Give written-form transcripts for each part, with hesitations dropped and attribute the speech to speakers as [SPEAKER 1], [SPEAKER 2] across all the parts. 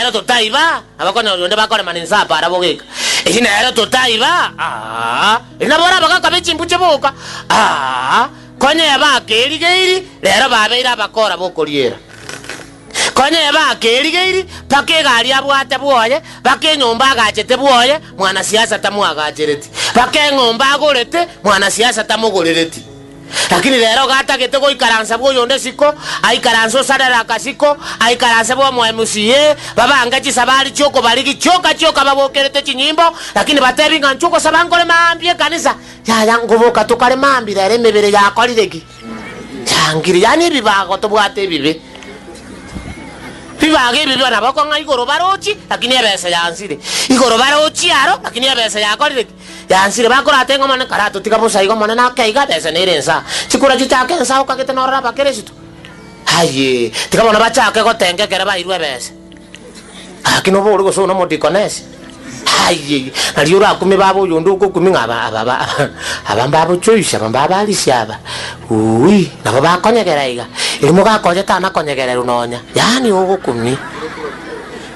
[SPEAKER 1] nero totaiba, abakonyora onde bakoremana inse apa arabwo geka. Eyio nero totaiba, aa, erio nabo ore abagaka be chimbuche boka, aa, konya bakeerigeiri, rero babeire abakora b'okoriera. Konya bakeerigeiri, mpaka egari abwate bwoye, mpaka enyomba agachete bwoye, mwanasiasa tamwagachereti, mpaka eng'ombe agorete, mwanasiasa tamogorereti. Lakini rero gatagete goikaransa bw'oyonde isiko, aikaranse osarere akasiko, aikaranse bw'omo MCA, babange chisabari chi'okobarigi chioka chioka babokerete chinyimbo, lakini batebi ng'a inchuo ogosaba nkore maambia ekanisa, yaya nkoboka tokare maambia rero emebere yakorire ki? Yangire, yaani ebibago tobwate ebibe. Bibago ebibe nabo okong'a igoro barochi, lakini ebesa yansire. Igoro barochi aro, lakini ebesa yakorire ki? Yansire bakorata ing'o Omonene karatotiga bosa igo Omonene ake iga besa nere ensa. Chikura chichake ensa okagete norore abakeresito. Ayee, tiga bono bachake gotenga ekero bairwe ebesa. Gaki nobori gose one omodikonesi. Ayee, nario orakumie baba oyonde ogokumia ng'a aba aba aba aba mbabochoisi aba mbabarisia aba. Uuwi, nabo bakonyegera iga. Erio mogakonya tana konyegererwa nonya. Yaani ogokumia.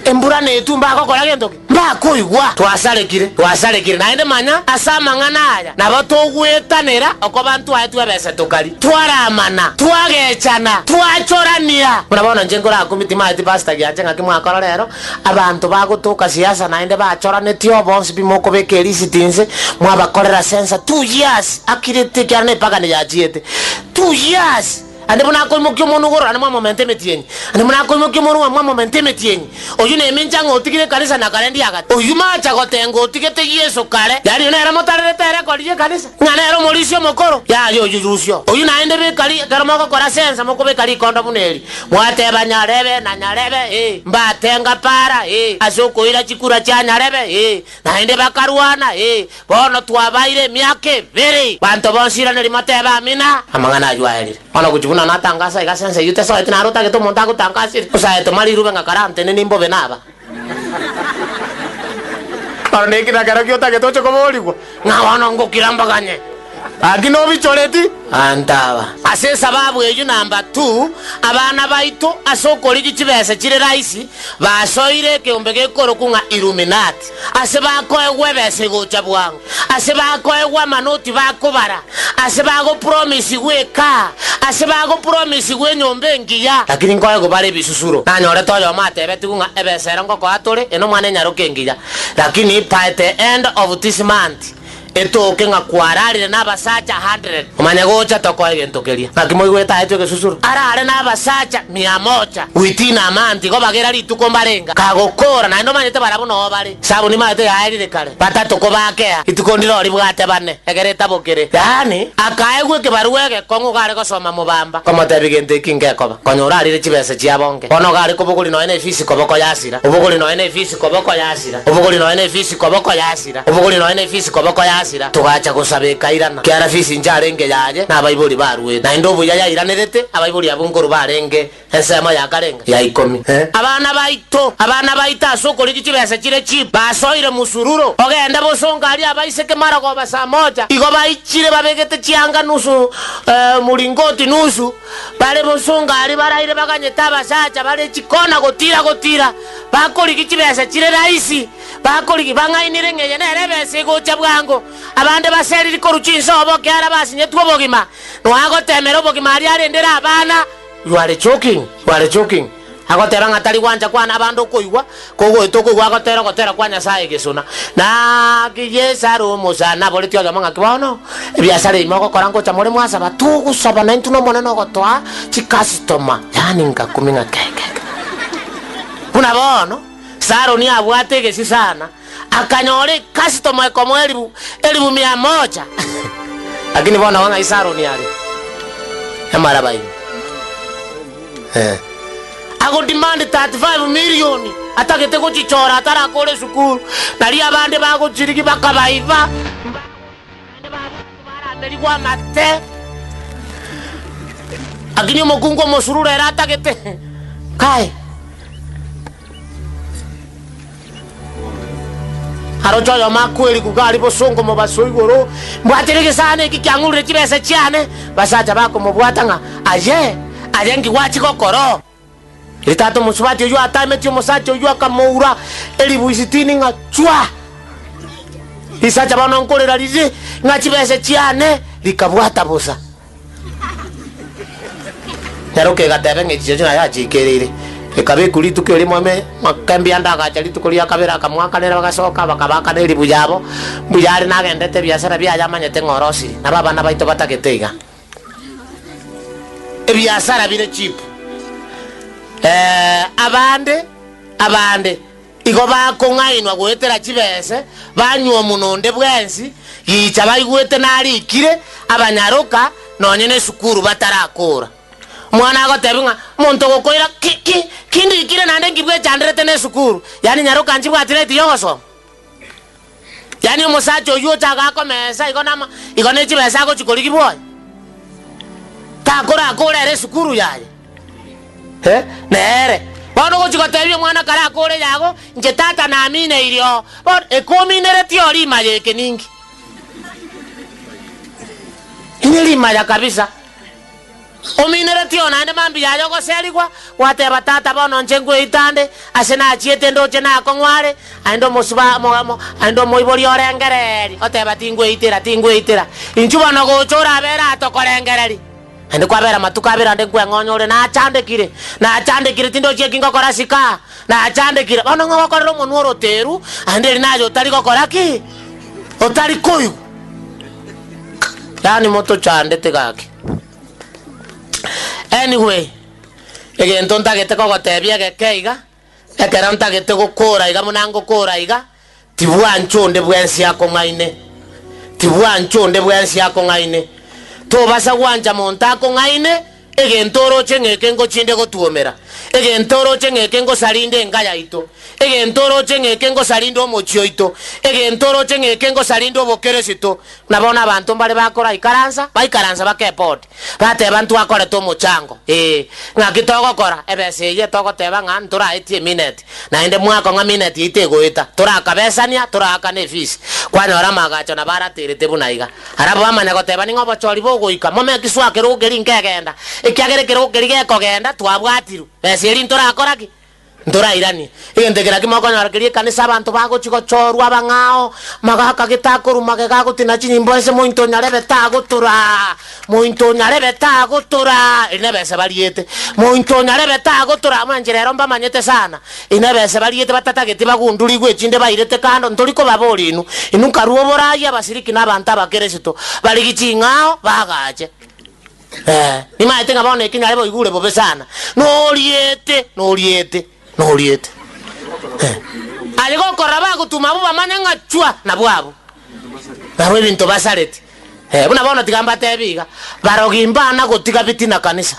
[SPEAKER 1] Embura netwe mbagokora gento ki? Mbakoigwa. Twasarekire, twasarekire, naende manya, ase amang'ana aya nabo togwetanera okoba ntwaetwe ebese tokari, twaramana, twagechana, twachorania. Buna bono inche nkorakumie timaeti pastor gianche ng'aki mwakora rero, abanto bagotoka siasa naende bachoranetie oo bonsi pi mokobeka erisiti inse, mwabakorera sensa two years akirete ekiagera na epagani yachiete, two years. Ande buna akoimokia omonwa igoro, ande mwamomenta emetienyi, ande buna akoimokia omonwa mwamomenta emetienyi. Oyio nemincha ng'a otigire ekanisa na kare ndiagati. Oyio macha gotenga otigete Yeso kare. Yaani oyio nere motarerete ere korigia ekanisa, ng'a nere omorisia omokoro. Yaya oyio rusia oo. Oyio naende beka ri, ekero mogokora sensa mokobeka rikondo buna eri, mwateba nyarebe na nyarebe, ee, mbatenga para, ee, ase okoira chikura chia nyarebe, ee, naende bakarwana, ee, Bono twabaire emiaka ebere. Banto bonsi iraneri motebe Amina. Amang'ana ayio aerire. Bono gochia buna natangasa iga ase ense eyio tesoeti naro otagete omonto agotangasire. Osaete mariirube ng'a karantene nimbobe naba. Bono neki nakerokio otagete oche koborigwa ng'a bono ngokira mbaganye. Gaki nobichoreti? Abanto aba. Ase esababu eyio namba two, abana baito ase okorigia chibesa chire rahisi basoire ekeombe gekorokwa ng'a Illuminati, ase bakoegwa ebesa egocha bwango, ase bakoegwa amanoti bakobara, ase bagopromisigwa ekaa, ase bagopromisigwa enyomba engiya. Lakini nkoegwa bare ebisusuro. Nanyorete oyomo atebetigwe ng'a ebesa ero ngokoa tore, eno mwana enyaroka engiya, lakini by the end of this month, Etoke ng'a kwararire nabasacha hundred, omanye gocha tokoe egento keria. Naki moigwete aetwe egesusuro? Arare nabasacha mia moja within a month, igo bagera rituko mbarenga kagokora, naende omanyete barabwo noo bare. Sabuni maete yaerire kare, batato kobakea, rituko ndiro ribwate bane, ekero etabokere. Yaani akaegwa ekebarua egekong'u iga are gosoma mobamba, komotebia gento eki ngekoba. Konya orarire chibesa chiabo nke. Bono iga are kobogori nonya na efisi koboko yasira, obogori nonya na efisi koboko yasira, obogori nonya na efisi koboko yasira. Obogori nonya nefisi koboko yasira, togacha gosaba ekairana, kiara fisi inche arenge yaye, na abaibori baruete. Naende obuya yairanerete, abaibori abwo nkorwa barenge ensemo ya karenga ya ikomi. Abana baito, abana baito ase okorigia chibesa chire cheap, basoire musururo, ogende bosongo aria abaiseke marogoba saa moja, igo baichire babegete chianga nusu, muringoti nusu, bare bosongo aria baraire baganyete abasacha bare chikona gotira gotira, bakorigia chibesa chire rahisi. Bakorigia bang'ainire ng'a eye nere ebesa egocha bwango. Abande baseriri korwa chinsobo ekiagera basinyetwe obogima. Noa agotemera obogima aria arendere abana. You are joking, you are joking. Agoteba ng'a tari gwancha kwane abande okoigwa, kogoeta okoigwa agotera ogotera kwa Nyasae egesona. Naki Yeso are omosa, naboretie oyomo ng'aki bono, ebiasara ebi mogokora ngocha more mwasaba, togosaba naintwe n'Omonene ogotoa chikasitoma. Yaani ngakumia ng'a kekeke. Buna bono. Saroni abwate egesio sana, akanyora ekasitoma ekomoa elibu, elibu mia moja. Lakini bono ng'ai Saroni are? Emaraba ime. Eh. Agodemand 35 million atagete gochichora atarakora esukuru, nario abande bagochirigi bakabaiba, naende babwatwa baramerigwa amate. Lakini omokungu omosururu ere atagete kai. Aroche oyomo akwe riguga aria bosongo mobaso igoro, Mbwatire egesaani eki kiang'urire chibesa chiane. Basacha bakomobwata ng'a, Aye, aye nki gwachia gokora oo? Erio tata omosubati oyio atametie omosacha oyio akamoura elifu sitini ng'a chwa! Risacha bono nkorera rire ng'a chibesa chiane rikabwata bosa. Nyaroka egateba ng'a echicha chinaye achiikereire. Ekabekwa rituko erimo ime, Makembe ande agacha rituko ria kabere akamoakanera bagasoka bakabaakana eribu yabo. Mbuya are nagendete ebiasara biaye amanyete ng'a orosire. Nabo abana baito batagete iga. Ebiasara bire cheap. Eh, abande, abande igo bakong'ainwa goetera chibese, banywa omonwa onde bwensi, gicha baigwete narikire, abanyaroka, nonye nesukuru batarakora. Omwana agotebi ng'a omonto ogokoira ki, ki, ki ndikire naende nki bwechanderete nesukuru, yaani nyaroka nchibwati right yogosoma? Yaani omosacha oyio ocha agakomesa igo nama igo ne chibesa agochi korigibwa oye? Takorakore ere esukuru yaye? Eh, nere. Bono ogochi gotebia omwana karakore yago, inche tata namineirie oo. Bono ekominereti oo rimaya eke ninki? Inye rimaya kabisa. Ominereti oo naende mambia yaye ogoserigwa, gwateba, Tata, bono inche nkweita nde, ase nachiete ndoche nakong'u are, aende omosuba mo aende omoibori orengereri, oteba, Tingweitera, tingweitera. Inchuo bono gocha orabere aa tokorengereri. Naende kwabera amatuko abere ande nkweng'onya ore, Nachandekire, nachandekire, tindochi eki ngokora sika, nachandekire. Bono ng'o ogokorera omonwa oroteru, aende eri naye otari gokora ki? Otari koigwa. Yaani motochandete gaki. Anyway, egento ntagete kogotebia egeke iga, ekero ntagete gokora iga buna ngokora iga, tibwancha onde bwensi akong'aine, tibwancha onde bwensi akong'aine. Tobasa gwancha monto akong'aine, egento oroche ng'a eke ngochinde gotuomera, egento oroche ng'a eke ngosarinde enka yaito, egento oroche ng'a eke ngosarinde omochie oito, egento oroche ng'a eke ngosarinde obokeresito, Buna bono abanto mbare bakoraikaransa, baikaransa bakepoti, bateba ntwakorete omochango, ee, ng'aki togokora? Ebesa eye togoteba ng'a ntoraetie emineti, naende mwakong'a mineti yaito egoeta, torakabesania, toraakana efisi. Kwanyora amagacho nabo araterete buna iga. Arabwo bamanya goteba ning'o obochori bogoika, momeki swa kerogo keria nkegenda, ekiagera ekerogo keria gekogenda twabwatirwe, besa eria ntorakora ki? Ntorairanie egento eke naki mokonyora keria ekanisa abanto bagochia gochorwa abang'ao, magaka getakorwa magega agotina chinyimbo ense mointo onyarebe tagotura, mointo onyarebe tagotura, eri nebese bariete, mointo onyarebe tagotura, mwanchera ero mbamanyete sana, eri nebese bariete batatageti bagundurigwe echinde bairete kando, ntori kobaboria inwe, inwe nkarua oborayi abasiriki na abanto abakeresito, barigi ching'ao bagache. Eh, nimaete ng'a bono eki nyare boigure bobe sana. Noriete, noriete, noriete. Eh. Aye gokorora bagotuma abwo bamanye ng'a chwa nabwo abwo. Nabo ebinto basareti. Eh, buna bono tiga mbatebi iga, barogi mbana gotiga bitina kanisa.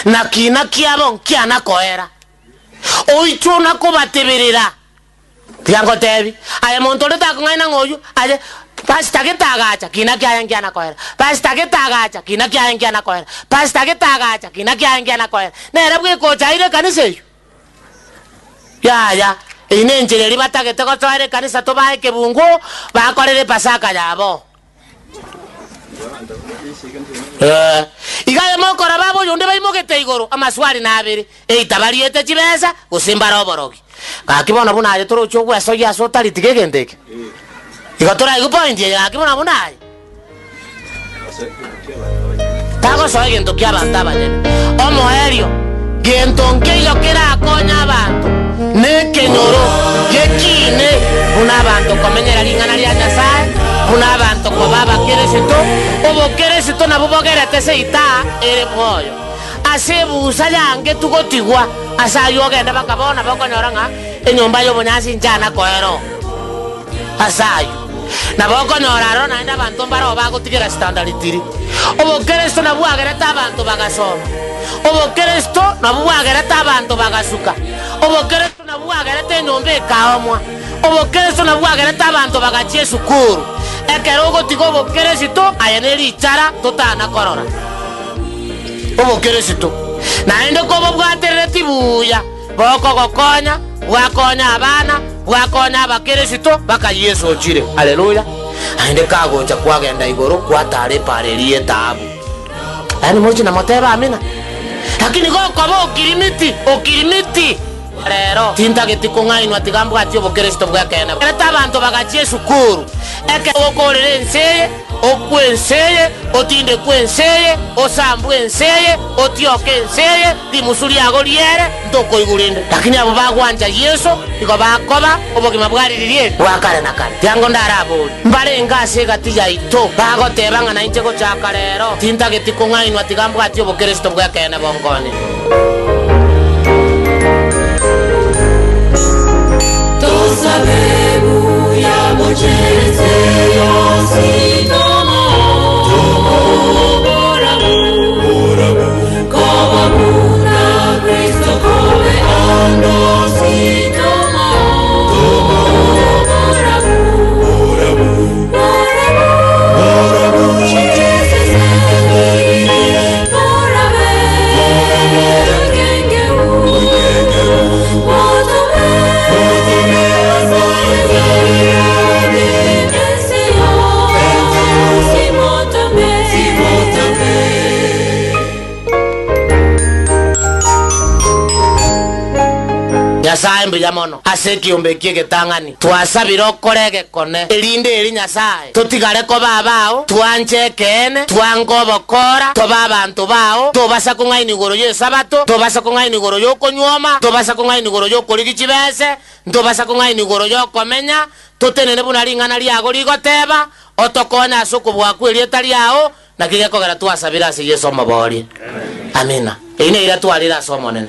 [SPEAKER 1] Na kina kiabo nkiana koera. Oichwe onakobateberera. Tiga ngotebi, aye monto onde takong'aina ng'a oyio, aye, pastor gete agacha, kina kiaye nkiana koera, pastor gete agacha, kina kiaye nkiana koera, pastor gete agacha, kina kiaye nkiana koera. Nere bweka ocha aire ekanisa eyio? Yaya, eyio nenchera eria batagete gosoera ekanisa tobae ekebunguo, bakorere epasaka yabo. Eh, iga aye mokora baba oyonde baimogete igoro amaswali nabere, either bariete chibesa gose mbare oborogi. Gaki bono buna aye toroche ogwesoyia ase otari tiga egento eke. Igo toraigwe point eye gaki buna buna aye. Tagosoa egento kia abanto abanyene. Omoerio, gento nkeiyo kerakonye abanto nekenyoro gekiine buna abanto komenyera ring'ana ria Nyasae, buna abanto koba abakeresito. Obokeresito nabwo bogerete seita ere moyo. Ase ebusa yangetwe gotigwa ase ayio ogende baka bono bokonyora ng'a enyomba y'obonyansi inchana koera oo. Ase ayio, nabo okonyora aroro naende abanto mbaroo bagotigera standard tiri. Obokeresito nabwo bwagerete abanto bagasoma. Obokeresito nabwo bwagerete abanto bagasuka. Obokeresito nabwo bwagerete enyomba ekaomwa. Obokeresito nabwo bwagerete abanto bagachia esukuru. Ekero ogotiga obokeresito, aye nerichara totana korora. Obokeresito naende kobobwaterereti buya, bokogokonya, bwakonya abana, bwakonya abakeresito baka Yeso ochire. Haleluya! Naende kagocha kwagenda igoro, kwatara epaara eria y'etaabu. Yaani moche na motebe amina. Lakini gokoba okirimiti, okirimiti. Rero, tintageti kong'ainwa tiga mbwatie obokeresito bw'ekeene. Reta abanto bagachia esukuru, ekero ogokoorera ense eye, okwe ense eye, otindekwe ense eye, osambwe ense eye, otioke ense eye, rimusu riago riere, ntokoigwa rinde. Lakini abwo bagwancha Yeso, nigo bakoba obogima bwa riria eri bwa kare na kare. Tiango ndaraborie, mbarenge ase egati yaito bagoteba ng'a nainche gochaka rero, tintageti kong'ainwa tiga mbwatie obokeresito bw'ekeene bonkonye.
[SPEAKER 2] Tosabe buya gochese yonsi tomo borabu koba buna Kristo kobe andosi tomo borabu borabu chese borabe
[SPEAKER 1] Nyasae mbuya mono ase ekiombe eki egetang'ani twasabire okore egekone, erinde eri Nyasae totigare koba abao, twanche ekeene, twange obokora, tobe abanto bao, tobasa kong'aina igoro y'Esabato, tobasa kong'aina igoro y'okonyuoma, tobasa kong'aina igoro y'okorigia chibese, ntobasa kong'aina igoro y'okomenya, totenene buna ring'ana riago rigoteba, otokonye ase okobua kw'erieta riao, naki gekogera twasabire ase Yeso Omoboria. Amina. Eyio neira twarire ase Omonene.